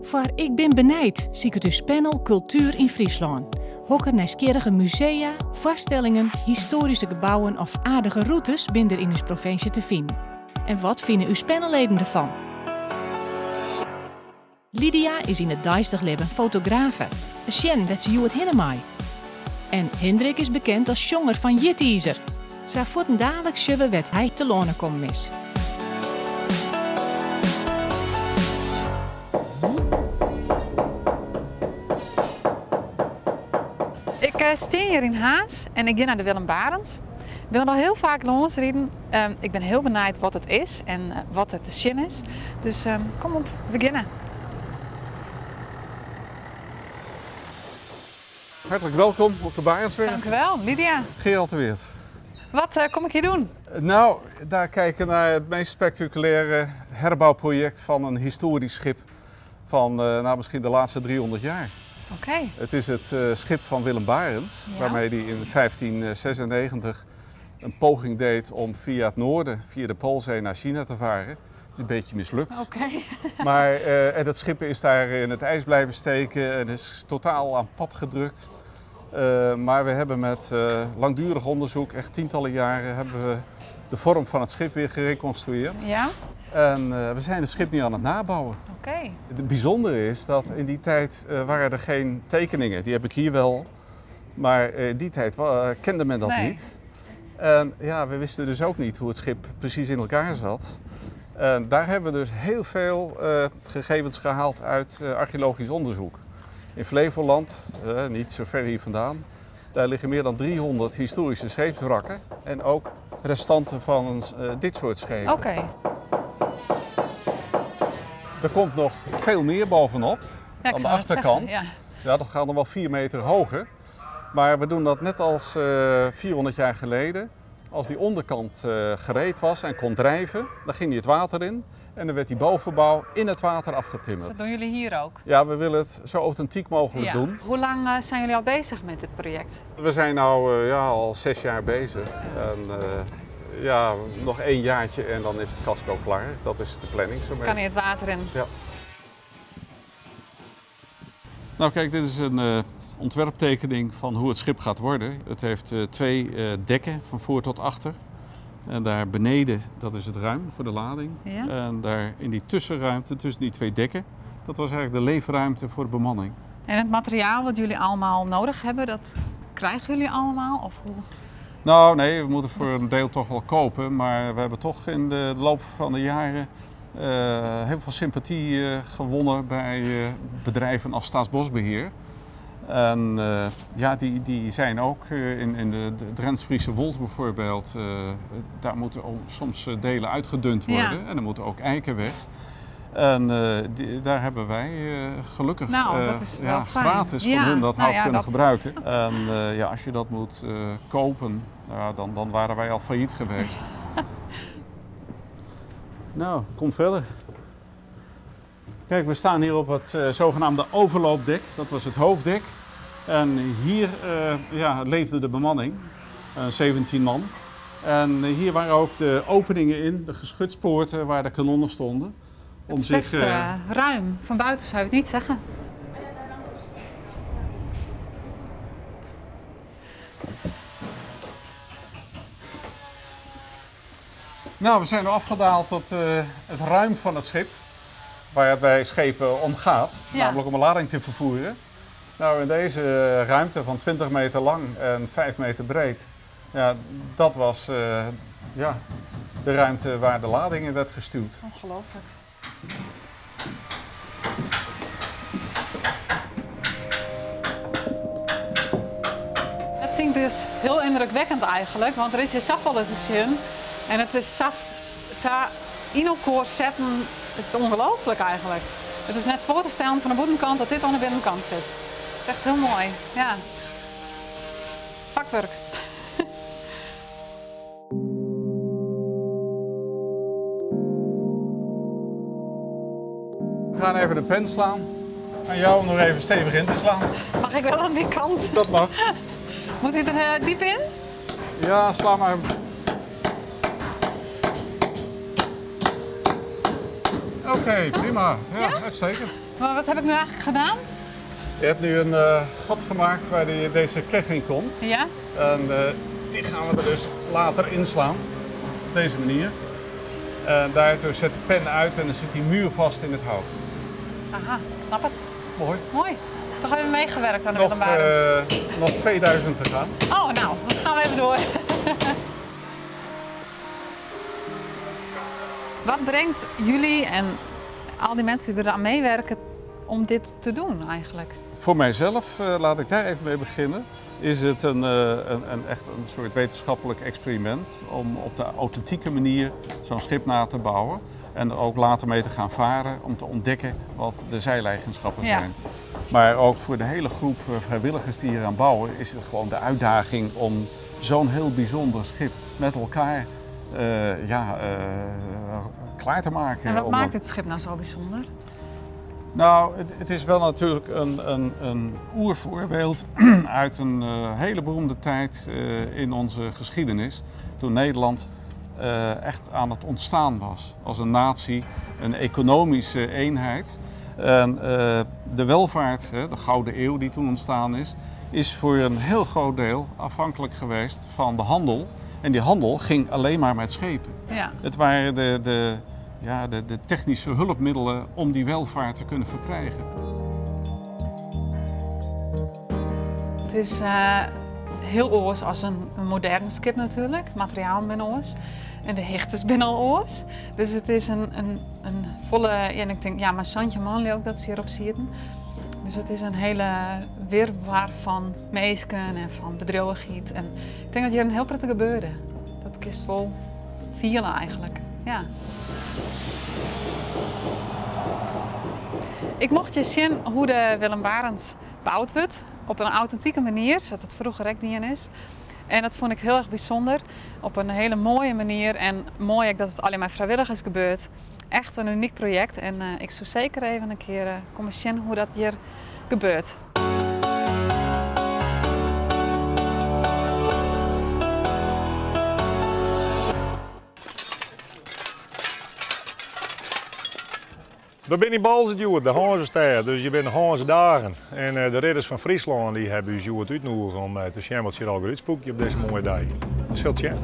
Foar Ik bin benijd siket ús panel Kultuer yn Fryslân. Hokker nijsgjirrige musea, foarstellingen, histoaryske gebouwen of aardige rûtes binne der yn ús provinsje te finen? En wat fine ús panelleden derfan? Lydia is yn it deistich libben fotografe. Sjen wêr't se hjoed hinne mei. En Hindrik is bekend as sjonger fan Jitiizer. Sa fuortendaliks sjogge we wêr't hy telâne kommen is. Ik stean hjir yn Harns en ik gean nei de Willem Barentsz. Ik bin der al hiel faak lâns riden. Ik bin hiel benijd wat it is en wat der te sjen is. Dus kom op, we geane. Hartelijk welkom op de Barentswerf. Dank u wel, Lydia. Gerald de Weerd. Wat kom ik hier doen? Nou, daar kijken naar het meest spectaculaire herbouwproject van een historisch schip van nou, misschien de laatste 300 jaar. Oké. Het is het schip van Willem Barentsz, waarmee hij in 1596 een poging deed om via het noorden, via de Poolzee naar China te varen. Dat is een beetje mislukt. Maar en dat schip is daar in het ijs blijven steken en is totaal aan pap gedrukt. Maar we hebben met langdurig onderzoek, echt tientallen jaren, hebben we de vorm van het schip weer gereconstrueerd. En we zijn het schip nu aan het nabouwen. Het bijzondere is dat in die tijd waren er geen tekeningen. Die heb ik hier wel, maar in die tijd kende men dat niet. En we wisten dus ook niet hoe het schip precies in elkaar zat. En daar hebben we dus heel veel gegevens gehaald uit archeologisch onderzoek. In Flevoland, niet zo ver hier vandaan, daar liggen meer dan 300 historische scheepswrakken en ook restanten van dit soort schepen. Er komt nog veel meer bovenop, Ja, ik aan de zou het zeggen, achterkant. ja. Ja, dat gaat nog wel 4 meter hoger. Maar we doen dat net als 400 jaar geleden. Als die onderkant gereed was en kon drijven, dan ging die het water in en dan werd die bovenbouw in het water afgetimmerd. Dus dat doen jullie hier ook? Ja, we willen het zo authentiek mogelijk doen. Hoe lang zijn jullie al bezig met dit project? We zijn nu al 6 jaar bezig. En nog 1 jaartje en dan is het casco klaar. Dat is de planning zo'n Kan beetje. hij het water in? Ja. Dit is een ontwerptekening van hoe het schip gaat worden. Het heeft 2 dekken van voor tot achter. En daar beneden, dat is het ruim voor de lading. En daar in die tussenruimte, tussen die 2 dekken, dat was eigenlijk de leefruimte voor de bemanning. En het materiaal wat jullie allemaal nodig hebben, dat krijgen jullie allemaal? Of hoe? Nou nee, we moeten voor een deel toch wel kopen. Maar we hebben toch in de loop van de jaren heel veel sympathie gewonnen bij bedrijven als Staatsbosbeheer. En die zijn ook in de Drents-Friese Wold bijvoorbeeld. Daar moeten soms delen uitgedund worden en er moeten ook eiken weg. En daar hebben wij gelukkig, Dat is wel fijn. gratis van hun dat hout kunnen gebruiken. En als je dat moet kopen, dan waren wij al failliet geweest. Kom verder. We staan hier op het zogenaamde overloopdek. Dat was het hoofddek. En hier leefde de bemanning, 17 man. En hier waren ook de openingen in, de geschutspoorten waar de kanonnen stonden. Om Het is zich, best, ruim. Van buiten zou je het niet zeggen. We zijn nu afgedaald tot het ruim van het schip, waar het bij schepen om gaat, namelijk om een lading te vervoeren. In deze ruimte van 20 meter lang en 5 meter breed, dat was de ruimte waar de lading in werd gestuwd. Ongelooflijk. Dat vind ik dus heel indrukwekkend eigenlijk, want er is hier zoveel te zien. En het is zo in elkaar zetten, het is ongelooflijk eigenlijk. Het is net voor te stellen van de bovenkant dat dit aan de binnenkant zit. Het is echt heel mooi, ja. Vakwerk. We gaan even de pen slaan. Aan jou om nog even stevig in te slaan. Mag ik wel aan die kant? Dat mag. Moet hij er diep in? Ja, sla maar. Oké, prima. Ja, Ja? uitstekend. Maar wat heb ik nu eigenlijk gedaan? Je hebt nu een gat gemaakt waar deze keg in komt. Ja. En die gaan we er dus later inslaan. Op deze manier. En daardoor zet de pen uit en dan zit die muur vast in het hout. Aha, ik snap het. Mooi. Mooi. Toch even meegewerkt aan de Nog, Willem Barentsz. nog 2000 te gaan. Oh, nou, dan gaan we even door. Wat brengt jullie en al die mensen die eraan meewerken om dit te doen eigenlijk? Voor mijzelf, laat ik daar even mee beginnen, is het echt een soort wetenschappelijk experiment om op de authentieke manier zo'n schip na te bouwen. En er ook later mee te gaan varen om te ontdekken wat de zeileigenschappen zijn. Maar ook voor de hele groep vrijwilligers die hier aan bouwen is het gewoon de uitdaging om zo'n heel bijzonder schip met elkaar klaar te maken. En wat maakt dit schip nou zo bijzonder? Het is wel natuurlijk een oervoorbeeld uit een hele beroemde tijd in onze geschiedenis. Toen Nederland echt aan het ontstaan was als een natie, een economische eenheid. En de welvaart, de Gouden Eeuw die toen ontstaan is, is voor een heel groot deel afhankelijk geweest van de handel. En die handel ging alleen maar met schepen. Het waren de technische hulpmiddelen om die welvaart te kunnen verkrijgen. Het is heel oors als een modern schip natuurlijk. Materiaal binnen oors. En de hecht is binnen al oors. Dus het is een volle... Ja, en ik denk, ja, maar Santje Manli ook dat ze hierop zitten. Dus het is een hele wirwar van meesken en van bedrijvigheid. En ik denk dat hier een heel prettig gebeurde. Dat kist wel vielen eigenlijk. Ja. Ik mocht je zien hoe de Willem Barentsz gebouwd wordt. Op een authentieke manier, zoals het vroeger ook dien is. En dat vond ik heel erg bijzonder. Op een hele mooie manier. En mooi ook dat het alleen maar vrijwillig is gebeurd. Echt een uniek project. En ik zou zeker even een keer komen zien hoe dat hier gebeurt. We zijn in Boalsert, de Hanzestad, dus je bent de Hanze dagen. En de ridders van Friesland die hebben ons hjoed uitgenodigd om te zien wat ze al uitspoekje op deze mooie dag. Zult zien.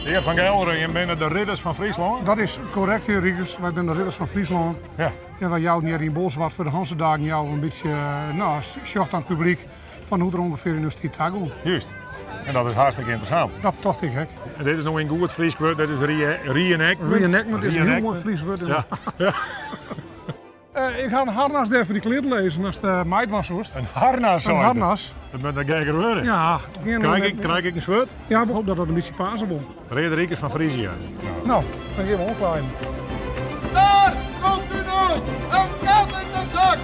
Heer van Gelder, je bent de ridders van Friesland? Dat is correct, heer Riekers. Wij zijn de ridders van Friesland. En wij jou hier in Bolsward voor de Hanzedagen jou een beetje sjocht aan het publiek van hoe er ongeveer in de stad gaat. Juist. En dat is hartstikke interessant. Dat dacht ik, hè. En dit is nog een goed Fries woord, dat is reenactment. Reenactment is een heel mooi Fries woord. Ik ga een harnas daar voor die kleed lezen als de meid was, hoor. Een harnas, Een zei je? harnas. Dat moet een gekker worden. Ja. Krijg ik een soort? Ja, ik hoop dat dat een beetje pasen wordt. Rederikers van Frisia. Nou, dan gaan we omklaaien. Daar komt u nu! Een kat in de zak!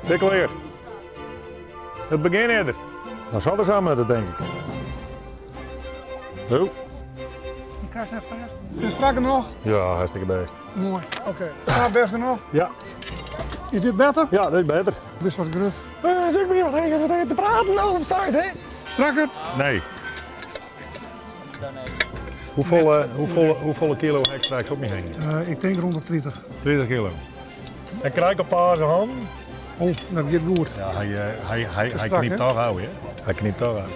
Dikleer. Het begin eerder. Dan zal er samen met het, denk ik. Zo. Ik krijg net vast. Is het strakker nog? Ja, hartstikke best. Mooi, oké. Ja, best genoeg? Ja. Is dit beter? Ja, dit is beter. Wist wat grut. Zeg maar wat even te praten over de hè? Strakker? Nee. Hoeveel kilo heb ik straks op me heen? Ik denk rond de 30. 30 kilo. En krijg ik een paar zijn handen? Oh, dat gaat goed. Ja, Te hij strak, knipt hè? toch uit, hè? Hij knipt toch uit.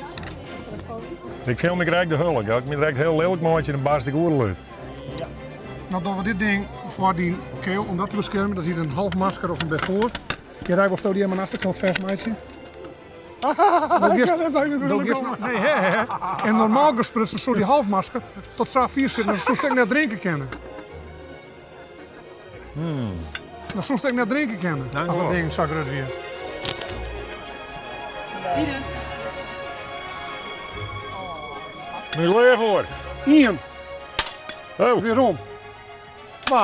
Ik film me direct de hulk. Ik me direct heel lelijk maatje en een barst ik oerluid. Ja. Nou doen we dit ding voor die keel, om dat te beschermen, dat hier een half masker of een voor. Je rijdt wel die aan mijn achterkant vers, meisje. Dat is nee, hè, hè. En normaal gesproken, zo die halfmasker, tot zo 4 zitten, dan zou ik net drinken kennen. Dan zou ik net drinken kennen, Dank als dat u wel. ding zak weer. Ben je klaar voor? 1. Oh. Weer om. 2.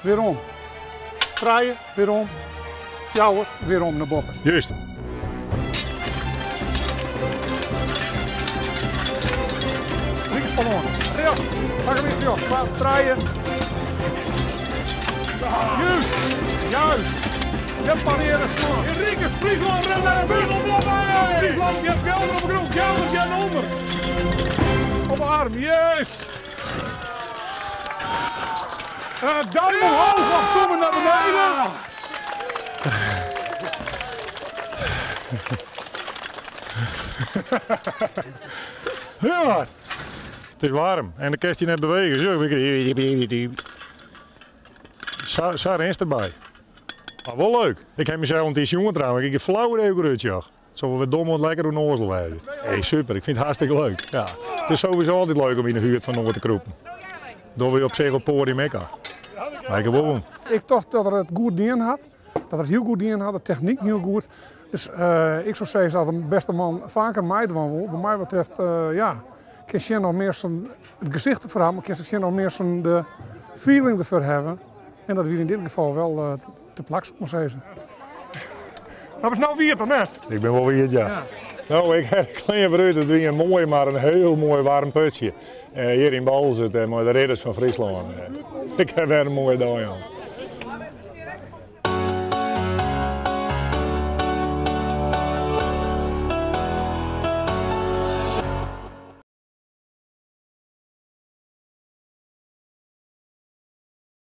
Weer om. 3. Weer om. 4. Weer om naar boven. Juist. Drie keer verloren. Ja, pak hem eens, joh. 2, 3. Juist, juist. Je pareren slaan. Henriques, Friesland rent naar de buurt. Friesland, je hebt Gelder op de grond. Gelder, jij onder. Op de arm, juist. Duim omhoog of kom naar beneden. Ja, het is warm en de kerst die net bewegen. Zo, zo is erbij. Maar wel leuk. Ik heb mezelf een t-shirt trouwens. Ik heb flauw even joh. Het zal wel weer dom en lekker hoe nozel wezen. Hey, super, ik vind het hartstikke leuk. Ja. Het is sowieso altijd leuk om in de huurt van Noord te kroepen. Door we op zich op podium Mekka. Maar ik heb wel. Ik dacht dat er het goed dien had. Dat het heel goed dien had, de techniek heel goed. Dus ik zou zeggen dat de beste man vaker mij wil. Wat mij betreft, ja, kan je nog meer zijn het gezicht ervoor maar kan je nog meer zijn de feeling ervoor hebben. En dat we in dit geval wel te plak, zou ik maar zeggen. Dat was nou weer toch net? Ik ben wel weer, ja. Ja. Nou, ik heb een klein brood, het is een mooi, maar een heel mooi warm putje. Hier in Bolzert, met de ridders van Friesland. Ik heb weer een mooie dag aan.